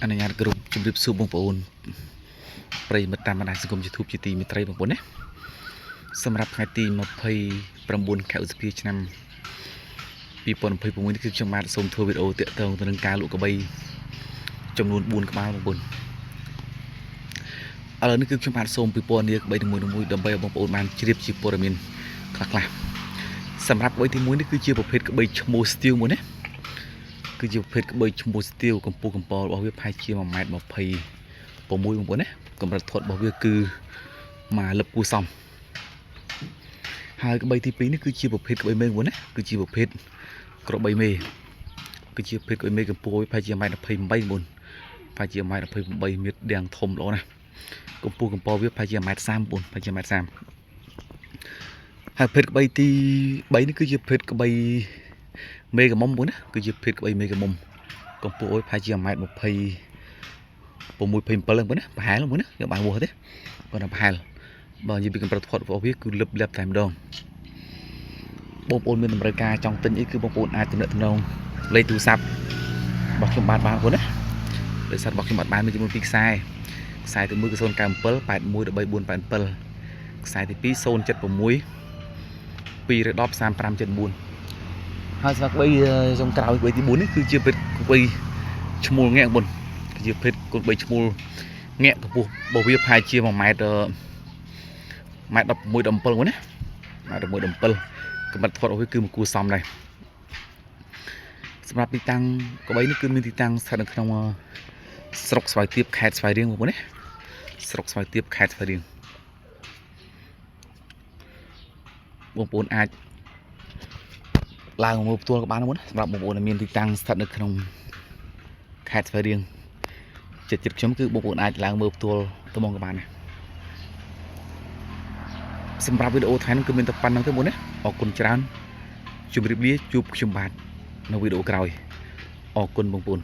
អនុញ្ញាតគ្រប់ជម្រាបសួរបងប្អូនប្រិយមិត្តតាមបណ្ដាញសង្គម YouTube ជាទីមេត្រីបងប្អូនណាសម្រាប់ថ្ងៃទី29ខែឧសភាឆ្នាំ2026នេះគឺខ្ញុំបាទសូមធ្វើវីដេអូទាក់ទងទៅនឹងការលក់ក្របីចំនួន4ក្បាលបងប្អូនឥឡូវនេះគឺខ្ញុំបាទសូមពិពណ៌នាក្បីនីមួយៗដើម្បីឲ្យបងប្អូនបានជ្រាបជាព័ត៌មានខ្លះៗសម្រាប់ក្បីទី1នេះគឺជាប្រភេទក្បីឈ្មោះស្ទាវមួយណា គឺជាប្រភេទក្បីឈ្មោះស្ទាវកម្ពស់កម្ពស់របស់វាប្រហែលជា1ម៉ែត្រ26បងប្អូនណាកម្រិតធាត់របស់វាគឺមួយលឹបគួសមហើយក្បីទី2នេះគឺជាប្រភេទក្បីមេបងប្អូនណាគឺជាប្រភេទក្របីមេគឺជាប្រភេទក្បីមេកម្ពស់វាប្រហែលជា1ម៉ែត្រ28បងប្អូនប្រហែលជា1ម៉ែត្រ28មៀតដៀងធំល្អណាស់កម្ពស់កម្ពស់វាប្រហែលជា1ម៉ែត្រ30បងប្អូនប្រហែលជា1ម៉ែត្រ30ហើយប្រភេទក្បីទី3នេះគឺជាប្រភេទក្បី មេកមុំបងណាគឺជាភេទក្បីមេកមុំកម្ពស់អុយប្រហែលជា1ម៉ែត្រ26 27ហ្នឹងបងណាប្រហែលបងណាយកបានវាស់ទេបងណាប្រហែលបើនិយាយពីកម្រិតធាត់របស់វាគឺលឹបលាបតែម្ដងបងប្អូនមានតម្រូវការចង់ទិញអីគឺបងប្អូនអាចទំនាក់ទំនងលេខទូរស័ព្ទរបស់ខ្ញុំបានបានបងណាលេខទូរស័ព្ទរបស់ខ្ញុំបានមានចំនួន2ខ្សែខ្សែទី1គឺ097 81 13 487ខ្សែទី2 076 210 3574 ហើយសម្រាប់ក្បីចុងក្រោយក្បីទី4នេះគឺជាភេទក្បីឈ្មោលងាក់បងគឺជាភេទកូនក្បីឈ្មោលងាក់កម្ពស់របស់វាប្រហែលជា1ម៉ែត្រម៉ែត្រ16 17បងណាម៉ែត្រ16 17កម្រិតធាត់របស់វាគឺមិនគួរសមដែរសម្រាប់ទីតាំងក្បីនេះគឺមានទីតាំងស្ថិតនៅក្នុងស្រុកស្វាយទៀបខេត្តស្វាយរៀងបងប្អូនណាស្រុកស្វាយទៀបខេត្តស្វាយរៀងបងប្អូនអាច ឡើងមកមើលផ្ទាល់ក៏បានដែរណាសម្រាប់បងប្អូនដែលមានទីតាំងស្ថិតនៅក្នុងខេត្តស្វាយរៀងចិត្តចិត្តខ្ញុំគឺបងប្អូនអាចឡើងមើលផ្ទាល់ទៅមកក៏បានដែរសម្រាប់វីដេអូថ្ងៃនេះគឺមានតែប៉ុណ្្នឹងទេបងណាអរគុណច្រើនជម្រាបលាជួបខ្ញុំបាទនៅវីដេអូក្រោយអរគុណបងប្អូន។